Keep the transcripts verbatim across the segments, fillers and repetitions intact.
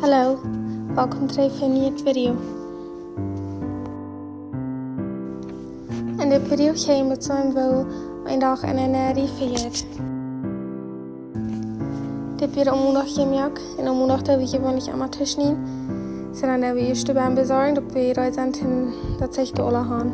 Hallo, welkom trigj fa een nieet Video. En dit Video kjenn wie daut seenen woo een Dach en eene Rie vejeit. Dit wia aum Mondach jemoakt un aum Mondach doo wie jeweenlich emma tooschnieden. Soo dan doo wie ieescht de Beem besorjen, daut wie reed sent, daut sikj de aula han.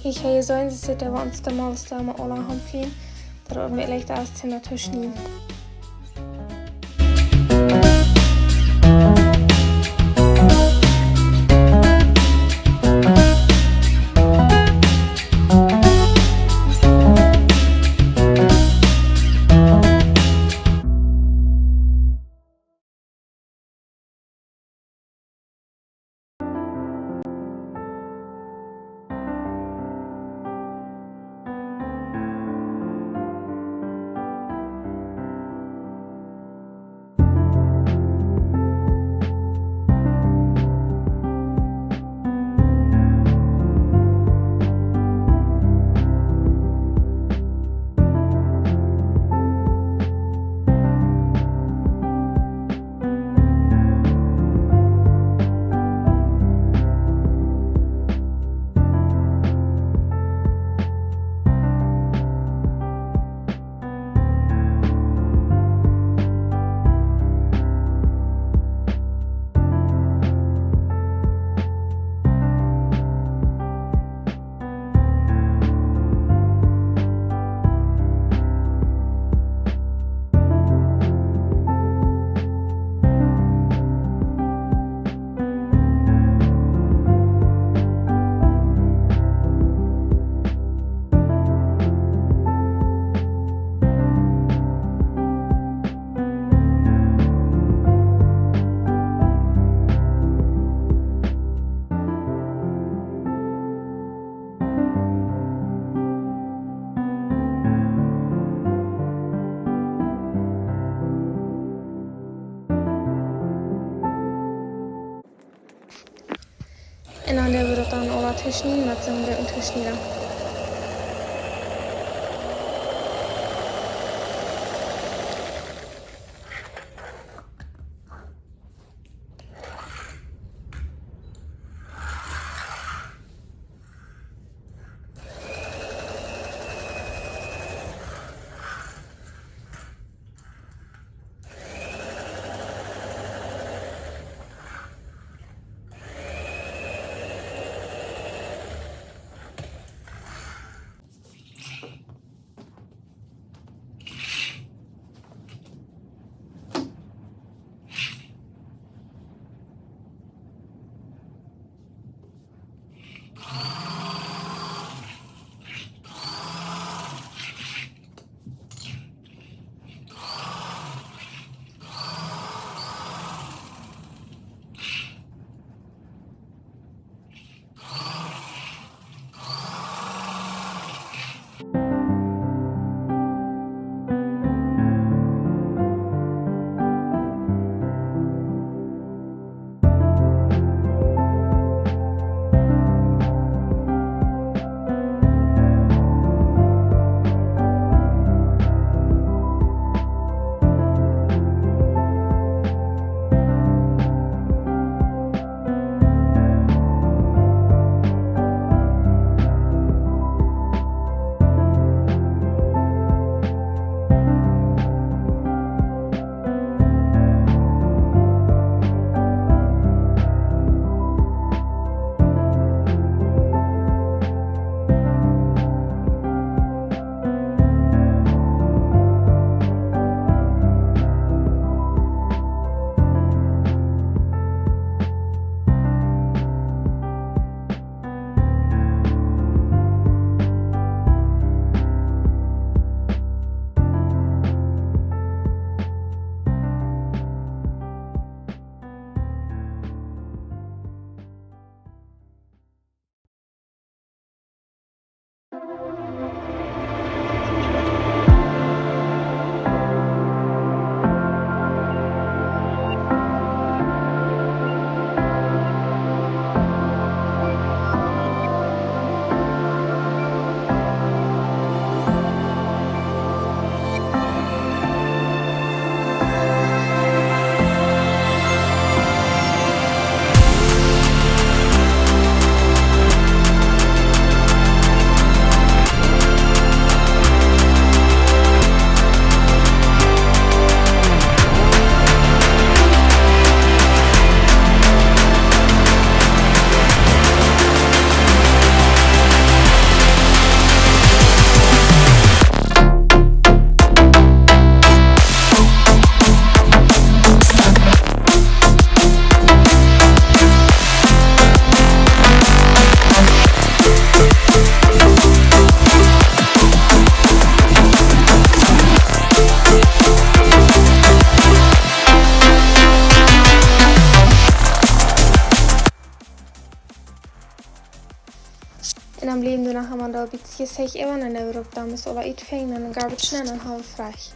Ekj hab jeseenen, see sitt, wie ons de Molsdämme aula han flieen. Daut woat mie leicht aus Zimmer to schnieden. Un dan doo wie daut dan aula tooschnieden met soon grooten Tooschnieda. Un dan bliewen doa noch emol een bät Jesecht äwa un dan woa wie daut dan met aula utfinjen un garbage nenn un dan ha wie fresch.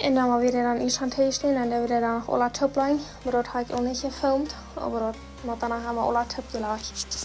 Un dan woa wie dan ieescht aun Tee stalen un dan woa wie dan noch aula toop lajen, oba daut ha ekj uk nich jefilmt, oba daut mott dan noch emol aula toop jelajcht.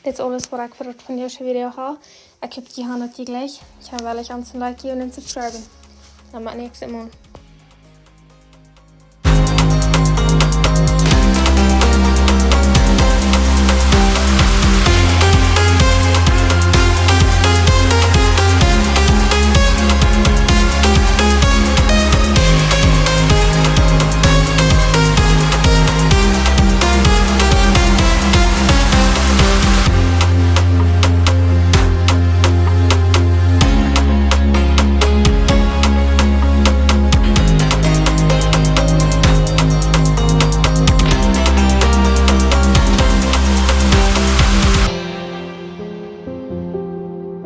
Dit es aules waut ekj fa daut vondoagsche Video ha. Ekj hop jie han daut jlikj. Ekj hop jie wellen ons een Like jäwen un subscriben. Dan bat näakjstet Mol.